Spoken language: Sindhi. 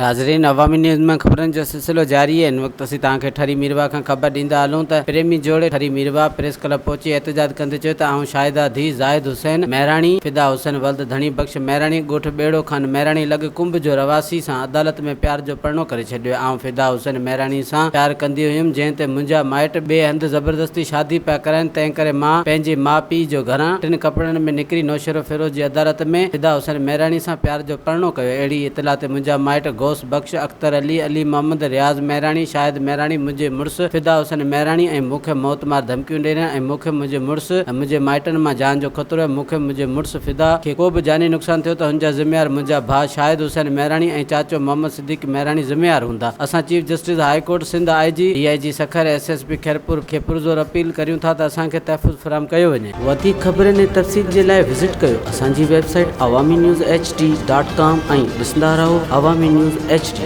ناظرين عوامي نيوز ۾ خبرن جو سلسلو جاري آهي هن وقت اسين توهان کي ٺري ميرواهه کان خبر ڏيندا هلون ته پريمي جوڙي ٺري ميرواهه پريس ڪلب پهچي احتجاج ڪندي چيو ته آئون شاهده ڌيء زاهد حسين مهراڻي، فدا حسين ولد ڌڻي بخش مهراڻي ڳوٺ ٻيڙو خان مهراڻي لڳ ڪنب جو رهواسي سان عدالت ۾ پيار جو پرڻو ڪري ڇڏيو آئون فدا حسين مهراڻي سان پيار ڪندي هيم جنهن تي منهنجا مائٽ ٻئي هنڌ زبردستي شادي پيا ڪرائين تنهن ڪري مان پنهنجي ماء پيء جو گهران ٽن ڪپڙن ۾ نڪري نوشهروفيروز جي عدالت ۾ فدا حسين مهراڻي سان پيار جو پرڻو ڪيو. اهڙي اطلاع تي منهنجا مائٽ غوث بخش، اختر علي، علي محمد، رياض مهراڻي، شاهد مهراڻي، منهنجي مڙس فدا حسين مهراڻي ۽ مون کي موت مار ڌمڪيون ڏئي رهيا ۽ مون کي منهنجي مڙس ۽ منهنجي مائٽن مان جان جو خطرو آهي. مون کي منهنجي مڙس فدا کي ڪو به جاني نقصان ٿيو ته ان جا ذميوار منهنجا ڀاء شاهد حسين مهراڻي ۽ چاچو محمد صديق مهراڻي ذميوار هوندا. اسان chief justice high court Sindh, I G, D I G Sukkur, S S P Khairpur کي پرزور اپيل ڪريون ٿا ته اسان کي تحفظ فراهم ڪيو وڃي. وڌيڪ خبرن ۽ تفصيل جي لاء وزٽ ڪيو اسان جي website Awami news H D dot com ۽ ڏسندا رهو عوامي نيوز ايڇ ڊي.